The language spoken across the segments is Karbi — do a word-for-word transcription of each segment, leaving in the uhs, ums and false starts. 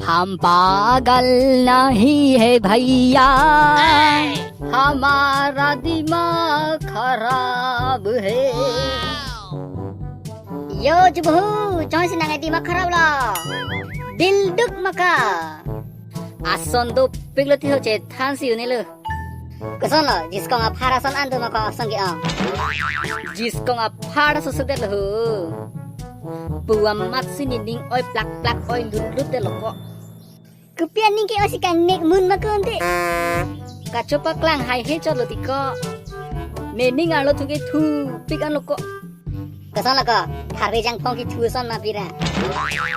हम पागल नहीं है भैया, हमारा दिमाग खराब है। Yo, jubu, chonsi nang dimak kharap lo. Dilduk maka. Ason dopik lo ti ho, chethansi un-e lo. Koson lo, jiskong aphar ason an do maka ason ke-ong. Jiskong aphar ason sedet lo ho. Pu amat si nening oi plak plak oi lut lut det lo ko. Kopi aning ke-ong si kangnek mun ma ko ante. Kachopaklang haihe chot lo ti ko. Nening arlo thu kethupik an lo ko. Koson lo ko, Tharve Jangphong kethu ason ma pira.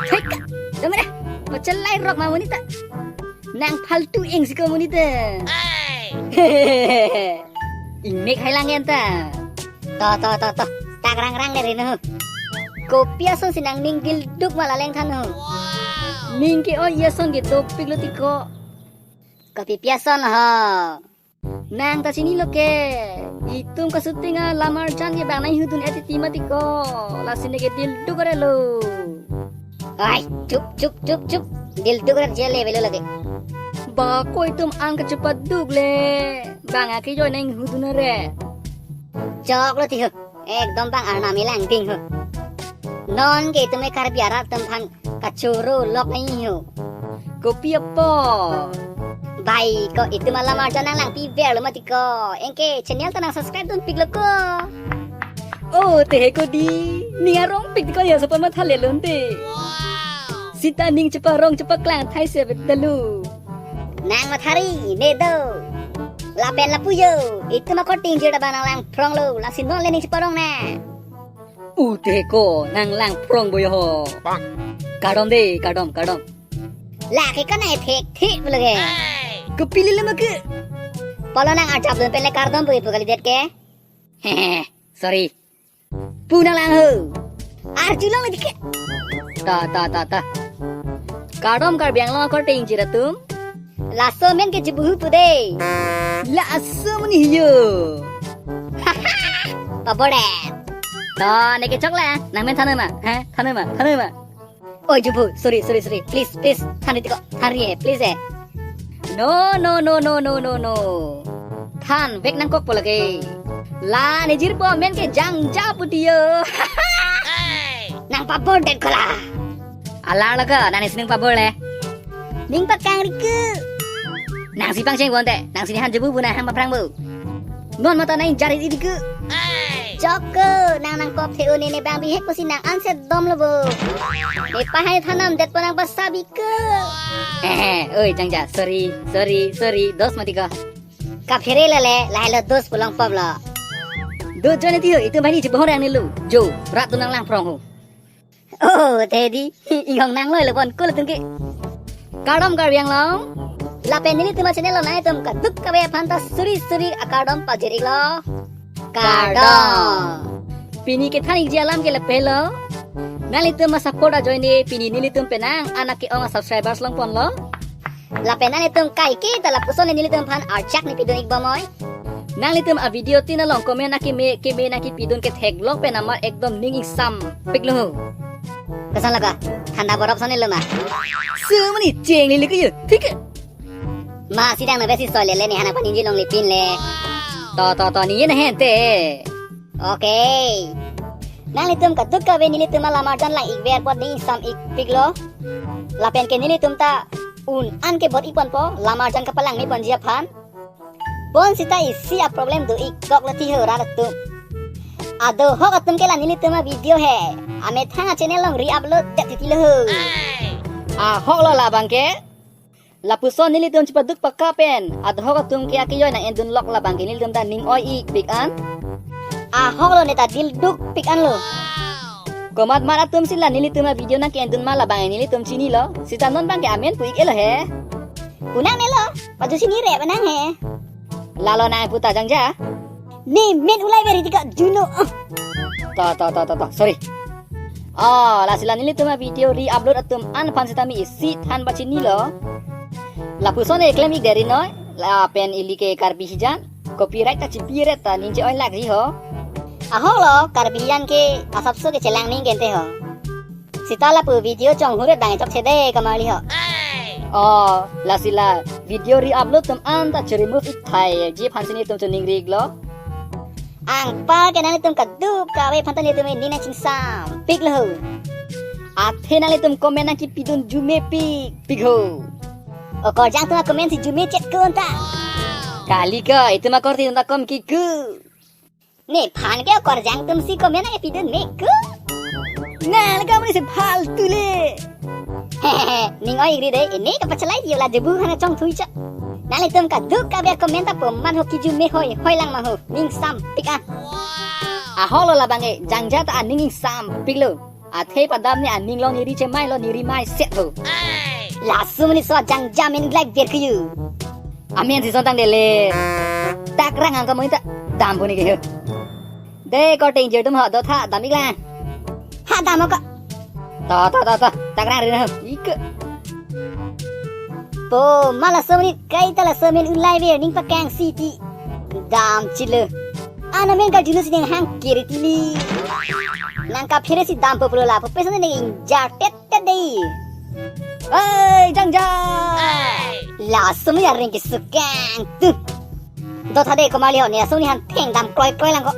Thek ka, dome ra, pachelai rok ma monit ta. Nang faltu eng si ko monit ta. Ingnek hai lang en ta. To, to, to, to. Tak rang rang deri no. Kopi ason si nangning dilduk ma la leng than ho. Ning ke-oi ason ke dopik lo ti ko. Kopi pi ason ho. Nang ta chini lo ke. Itum ka shooting a Lamarjan ke bang nanghu dun-et ti ma ti ko. Lasi ne ke dilduk re lo. Ai, chup, chup, chup, chup. Dilduk re je le velo lage. Ba ko itum an kachepaduk le. Bang akejoi nanghu dun re. Chok lo ti ho. Ekdom bang arnam elang ding ho. Non ke itum e Karbi arat atum aphan kachoro lok nai ho. Kopi apot? Bai ko itum a Lamarjan nang langpi ver lo ma ti ko. Anke channel ta nang subscribe dunpik lo ko. Oh, te he ko di. Ning arongpik ti ko ya sapa matha le lo ante. Sita ning cheparong chepaklang thai se bet dalu. Nang mathari ne do. Lapen lapu yo. Itum a korte ingjir ta bang nang langphrong lo. Lasi non le ning cheparong na. U te ko nang langphrong bo yo ho. Kardom de, kardom, kardom. La ke ko nai thek thek bo lage. Kopili le ma ke. Polo nang arjap dun pen le kardom bo ipu kalidet ke. Sorry. Pu nang lang ho. Arjulong le dike. Ta, ta, ta, ta. Kardom Karbi Anglong a korte ingjir atum. Laso men ke jubuhu pu de. Laso muni hiyo. Pabodet. Ta, ne ke chok la. Nang men than ma. He? Than ma. Than ma. Oi jubu, sorry, sorry, sorry. Please, please. Than ri ti ko. Than ri he, please he. No, no, no, no, no, no, no. Than vek nangkok po lage. La nejirpo amen ke Jangja pu ti yo. Nang pabodet ko la. Alar laga, nang nesi ning pabor le. Ning pakang ri ke. Nang si pangcheng bonte, nang si ne han jubu bu nang hang paphrang bu. Non mata nang jari di ke. Chok ke, nang nangkok the-o ne ne bang bihek pusi nang anse dom lo bu. Ne pahai thanam detpo nang pasabi ke. Eh, oi Jangja, sorry, sorry, sorry, dos ma ti ko. Kaphere lele, lahai lo dos pu longpop lo. Do jo ne ti ho, itum bani je bohor yang ne lo. Jo, rat tu nang langphrong ho. Oh, Teddy, inghong nang loi lo bon kul tum ke. Kardom Karbi Anglong. Lapen nelitum a channel along nangtum kadokave aphan ta suri suri akardom pajir-iklo. Kardom. Pini kethan-ikji alam ke lapu helo. Nanglitum a support ajoine pini nelitum penang anak ke-ong a subscribers longponlo. Lapen nanglitum kaike ta lapuson nelitum aphan archak ne pidun-ik bomnoi. Nanglitum a video tin along comment akeme keme nangkepidun ketheklong pen amar ekdom ning ingsampik lo. Koson lo ko? Thanda borop son lo ma? Sumani cheng le le ke yo. Thik ke? Ma sidang na besi soi le le ne hana paninji longle pin le. To, to, to, ni ye na hente. Okay. Nanglitum kadokave nelitum a Lamarjan lang-ik ver apot ning ingsampiklo. Lapen ke nelitum ta un an ke bor-iponpo, Lamarjan kapalang meponji aphan. Bonsita isi a problem do-ik kok lo ti ho rat atum. Ado hok atum ke la nelitum a video he. Amethang a channel along re-upload det titi lo ho. Ahok lo labang ke. Lapuson nelitum chepaduk paka pen. Ado hok atum ke akejoi nang-endun lok labang ke nelitum ta ning oi-ikpik an. Ahok lo ne ta dildukpik an lo. Komat mat atum si la nelitum a video nangke-endun ma labang nelitum chinilo. Sita non bang ke amen pu-ik-et lo he. Pu nang ne lo. Paju chinire ba nang he. Lalo nang pu ta Jangja. Ne men ulai veri tiga juno. Oh. To, to, to, to, to. Sorry. Oh, lasi la nelitum a video re-upload atum an aphan sita mi isi than pachinilo. Lapuson e klem-ik deri noi. Lapen ili ke Karbi hijan. Copyright ta chipi-et ta ning che-oi lak ri ho. Ahoklo, Karbi an ke asapso ke chelang ning gente ho. Seta lapu video chonghuret dang chokche de komarli ho. Oh, lasi la video re-upload atum anta che-remove ik thai ji aphansi netum choningri iklo. Anpar ke nanglitum kadokave aphan ta netum ning nangchingsampiklo. Athe nanglitum comment nangkepidun jumepikpik ho. O korjang atum a-comment si jume chet ko anta. Kali ko, itum akorte atum ta kom kiku. Nephan ke o korjang atum si comment nangkepidun me ko. Nang le kamu ni si faltu le. Ning oi igri de, ini kapachalai yo la jebu hana chongthui cha. Nanglitum kadokave a-comment ta poman ho, kijume hoi hoi lang ma ho. Ningsampik ah. Ahoklo labang e, jangja ta aning ingsampiklo. Athe padam ne aning long neri chemai lo, neri mai set ho. Laso amonit so jangja amen glak ber kuyu. Amen si sontang dele. Takrang ang kamu ta dampo ne ke ho. De korte ingjir atum ho, dotha dam iklang. Ha dam ko. To to to to, takrang ri na ho. Iko. Po, ma laso amonit kaita laso amen ulai ver ning pakang si ti. Damchitlo. Ana amen karjuno si ning hang kiri tili. Nangkaphere si dampo pulo lapu pesan ning ingjar tet tet dei. Oi, jangja. Laso amonit areng kesukang tu. Dotha de komarli ho, ne laso amonit han theng dam kroi kroi lang ko.